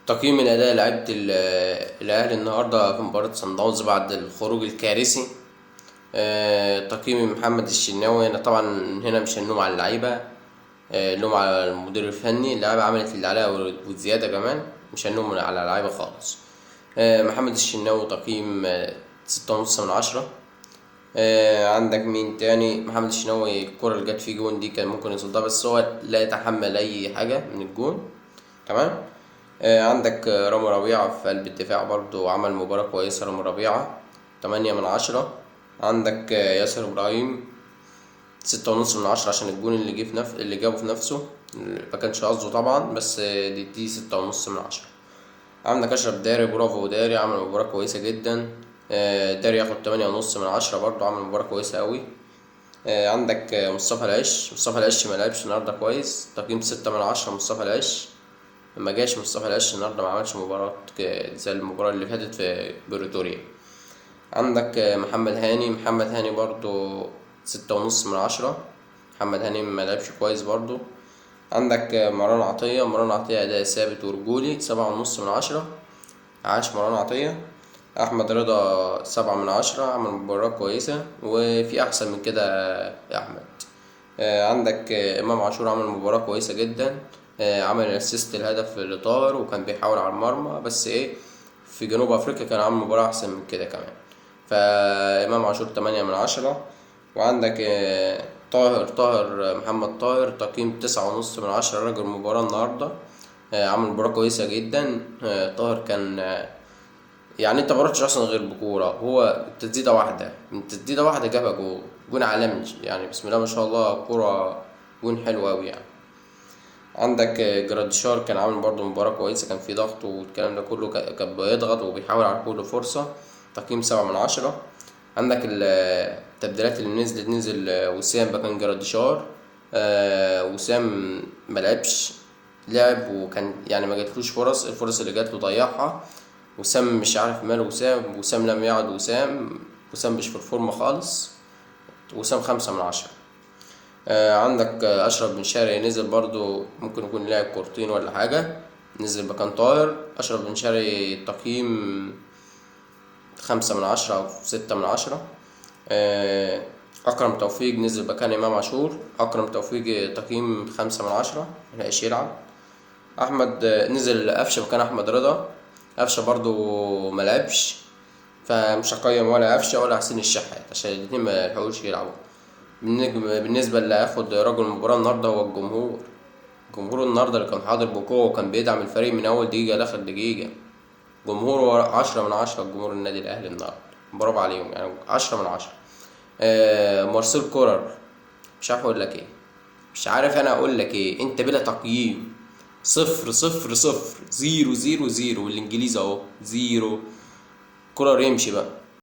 تقييم الأداء لعيبة الأهلي النهاردة في مباراة صن داونز بعد الخروج الكارثي. تقييم محمد الشناوي. أنا طبعا هنا مش هنلوم على اللعيبة، نلوم على المدير الفني. اللعيبة عملت اللي عليها وزيادة كمان، مش هنلوم على اللعيبة خالص. محمد الشناوي تقييم 6.5 من 10. عندك مين تاني؟ محمد الشناوي الكرة اللي جت فيه جون دي كان ممكن يصدها، بس هو لا يتحمل أي حاجة من الجون. تمام. عندك رامي ربيعة في قلب الدفاع برضو عمل مباراة كويسة. رامي ربيعة 8 من 10. عندك ياسر إبراهيم 6.5 من 10 عشان الجون اللي جه في اللي جابه في نفسه، ما كانش قصده طبعا، بس دي 6.5 من 10. عندك أشرف داري، برافو داري، عمل مباراة كويسة جدا. داري ياخد 8.5 من 10 برضو، عمل مباراة كويسة أوي. عندك مصطفى العش. مصطفى العش ما لعبش النهارده كويس، تقييم 6 من 10. مصطفى العش ما جاش، مصطفى العش النهارده ما عملش مباراة زي المباراة اللي فاتت في بريتوريا. عندك محمد هاني. محمد هاني برضو 6.5 من 10. محمد هاني ما لعبش كويس برضو. عندك مروان عطية. مروان عطية أداء ثابت ورجولي، 7.5 من 10. عاش مروان عطية. أحمد رضا 7 من 10، عمل مباراة كويسة وفي أحسن من كده يا أحمد. عندك إمام عاشور عمل مباراة كويسة جدا. عمل assist الهدف لطاهر وكان بيحاول على المرمى، بس إيه، في جنوب أفريقيا كان عامل مباراة أحسن من كده كمان. فإمام عاشور 8 من 10. وعندك طاهر، محمد طاهر تقييم 9.5 من 10، رجل المباراة النهاردة. عمل مباراة كويسة جدا. طاهر كان يعني انت ما رحتش اصلا غير بكوره، هو تسديده واحده، من تسديده واحده جابها جول، جون عالمي يعني، بسم الله ما شاء الله، كوره جون حلو قوي يعني. عندك جراديشار كان عامل برضو مباراة كويسة، كان في ضغط والكلام ده كله، كان بيضغط وبيحاول على كل فرصة، تقييم 7 من 10. عندك التبديلات اللي نزلت، نزل وسام مكان جراديشار. وسام ما لعبش، لعب وكان يعني ما جاتلوش فرص، الفرص اللي جاتله ضيعها. وسام مش عارف ماله وسام، وسام لم يعد، وسام مش في الفورمة خالص. وسام 5 من 10. عندك أشرف بن شرقي نزل برضو، ممكن يكون لعب كورتين ولا حاجة، نزل مكان طاهر. أشرف بن شرقي تقييم 5 من 10 أو 6 من 10. أكرم توفيق نزل مكان إمام عاشور. أكرم توفيق تقييم 5 من 10، ملحقش يلعب. أحمد نزل قفشة مكان أحمد رضا. قفشة برضو ملعبش، فمش هقيم ولا قفشة ولا حسين الشحات عشان الاتنين ملحقوش يلعبوا. بالنسبة اللي هياخد رجل المباراة النهاردة هو الجمهور. الجمهور النهاردة اللي كان حاضر بقوة وكان بيدعم الفريق من أول دقيقة لآخر دقيقة. جمهوره 10 من 10، جمهور النادي الأهلي النهاردة برافو عليهم يعني، 10 من 10. مارسيل كولر مش عارف أقول لك إيه، مش عارف أنا أقول لك إيه، أنت بلا تقييم، 0 0 0 0 0 0 بالإنجليزي أهو 0. كولر يمشي بقى.